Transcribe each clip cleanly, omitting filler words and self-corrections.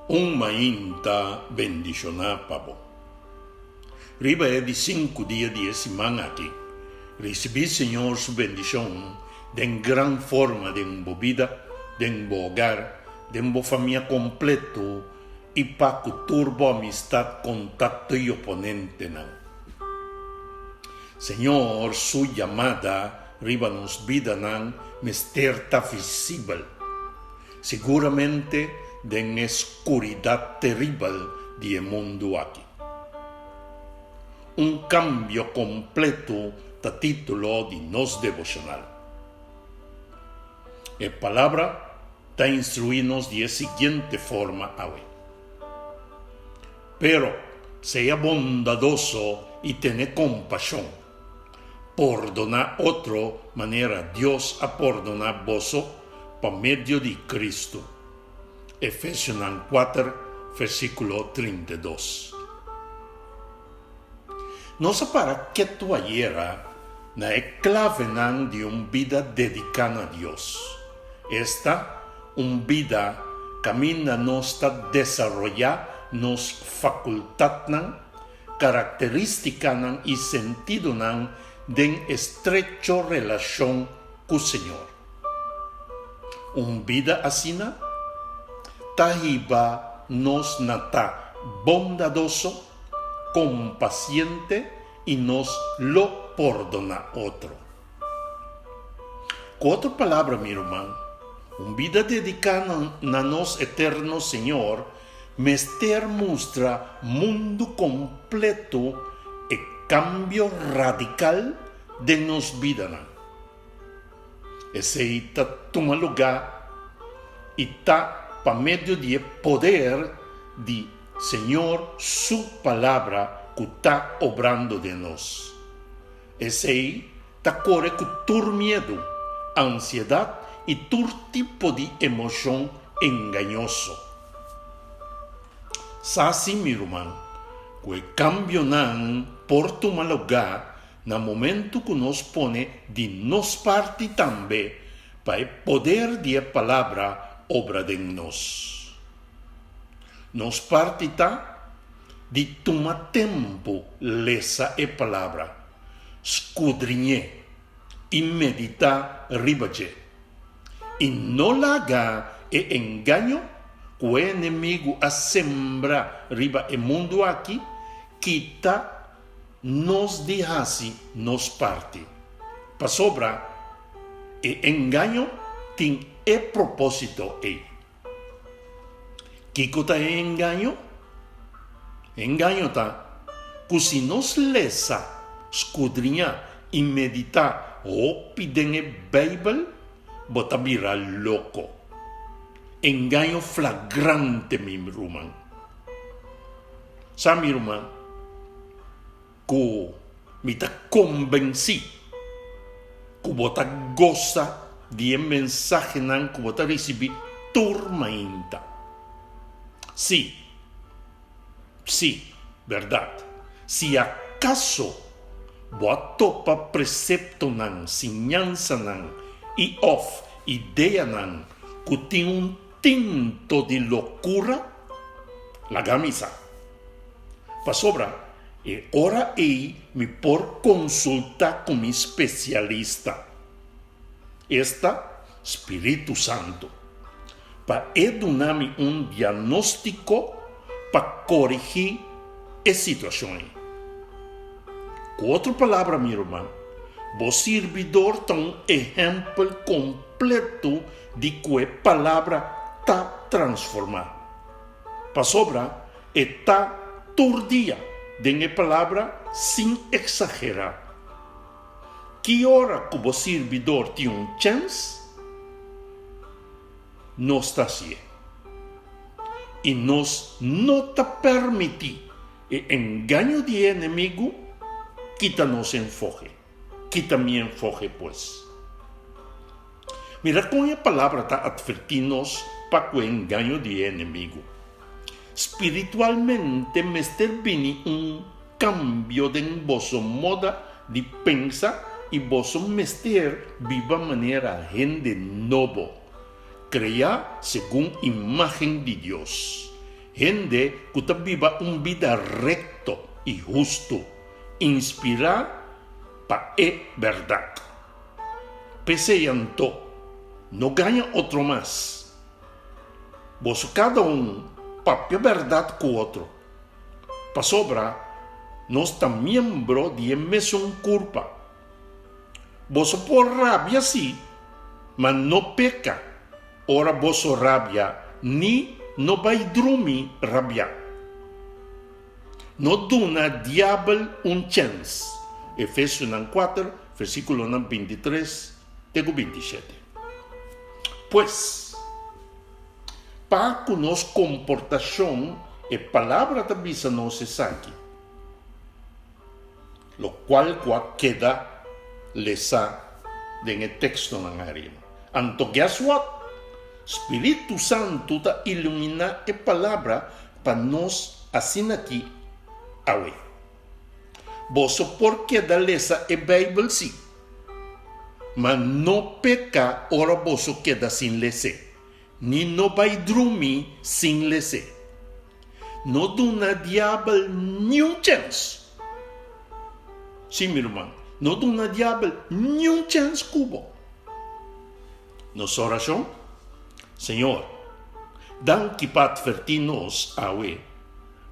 Un mainta bendishoná pa bo. Riba e di sinku dia di e siman aki, risibí Señor su bendishon den gran forma den bo bida, den bo hogar, den bo famia kompleto i pa ku tur bo amistat, kontakto i oponentenan. Señor su yamada riba nos bidanan mester ta visibel. Siguramente den e skuridat teribel di e mundu aki. Un kambio kompleto ta título di nos devoshonal. E Palabra ta instruí nos di e siguiente forma awe, Pero sea bondadoso i tene kompashon. Pordoná otro manera Dios a pordoná boso pa medio di Cristo. Efesionan kuater, versíkulo 32. Nos a para ketu ayera na e klavenan di un bida dediká na Dios, esta, un bida kaminda nos ta desaroyá nos fakultatnan, karakterístikanan i sentidonan den estrecho relashon ku Señor. Un bida asina ta hiba nos na ta bondadoso, kompasiente i nos lo pordoná otro. Ku otro palabra, mi ruman, un bida dediká na nos eterno Señor mester mustra mundu kompleto e kambio radikal den nos bidanan. Esei ta tuma lugá i ta pa medio di e poder di Señor su Palabra ku ta obrando den nos. Esei ta kore ku tur miedu, ansiedat i tur tipo di emoshon engañoso. Sa si, mi ruman, ku e kambionan por tuma lugá na momentu ku nos pone di nos parti tambe pa e poder di e Palabra obra den nos. Nos parti ta di tuma tempu lesa e Palabra, skudriñ'é i meditá riba dje. I no laga e engaño ku e enemigu a sembra riba e mundu aki kita nos di hasi nos parti. Pasobra e engaño tin e propósito ei. Kiko ta e engaño? E engaño ta ku si nos lesa, skudriñá i meditá hopi den e Beibel, bo ta bira loko. Engaño flagrante, mi ruman. Sa, mi ruman, ku mi ta kombensí ku bo ta gosa di e mensahenan ku bo ta risibí tur mainta. Sí, sí, bèrdat, si akaso bo a topa preseptonan, siñansanan i òf ideanan ku tin un tinto di lokura, laga mi sa. Pasobra e ora ei mi por konsultá ku mi spesialista, esta Spiritu Santu, pa e duna mi un diagnóstiko pa korigí e situashon ei. Ku otro palabra, mi ruman, bo sirbidor ta un ehèmpel kompleto di ku e Palabra ta transformá. Pasobra e ta tur dia den e Palabra sin eksagerá. Ki ora ku bo sirbidor tin un chèns, nos ta hasié. I nos no ta permití e engaño di e enemigu kita nos enfoke. Kita mi enfoke pues. Mira kon e Palabra ta atvertí nos pa ku e engaño di e enemigu. Spiritualmente mester bini un kambio den boso moda di pensa i boso mester biba manera hende nobo, kreá segun imágen di Dios. Hende ku ta biba un bida rekto i hustu, inspirá pa e bèrdat. P'esei anto, no gaña otro mas. Boso kada un papia bèrdat ku otro, pasobra nos ta miembro di e mesun kurpa. Boso por rabia sí, ma no peka ora boso rabia ni no bai drumi rabiá. No duna diabel un chèns. Efesionan kuater, versíkulonan bintitres te ku bintishete. Pues, pa ku nos komportashon e Palabra ta bisa nos esaki. Lokual ku a keda lesá den e tekstonan ariba. Anto guess what? Spiritu Santu ta iluminá e Palabra pa nos asin'aki awe. Boso por keda lesa e Beibel sí, ma no peka ora boso keda sin les'é. Ni no bai drumi sin les'é. No duna diabel niun chèns. Sí, mi ruman, no duna diabel niun chèns ku bo. Nos orashon, Señor, danki pa atvertí nos awe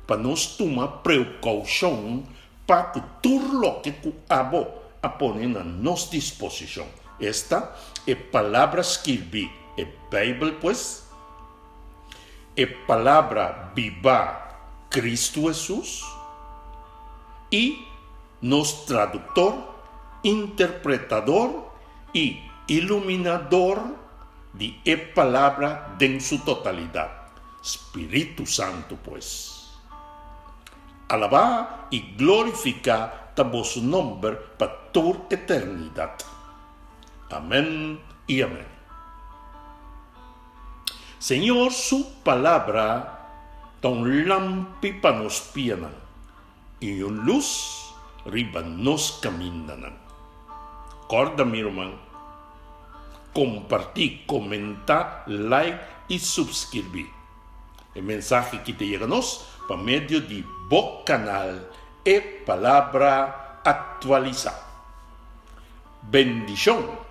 pa nos tuma preukoushon pa ku tur loke ku abo a pone na nos disposishon, esta, e Palabra skirbí, e Beibel pues, e Palabra bibá, Kristu Hesus, i nos Traduktor, Interpretador i Iluminador di e Palabra den su totalidat, Spiritu Santu pues. Alabá i glorifiká ta boso nomber pa tur eternidat. Amèn i amèn. Señor su Palabra ta un lampi pa nos pianan i un lus riba nos kamindanan. Kòrda mi ruman, kompartí, komentá, like i supskirbí. E mensahe ki ta yega nos pa medio di bo kanal E Palabra Aktualisá. Bendishon!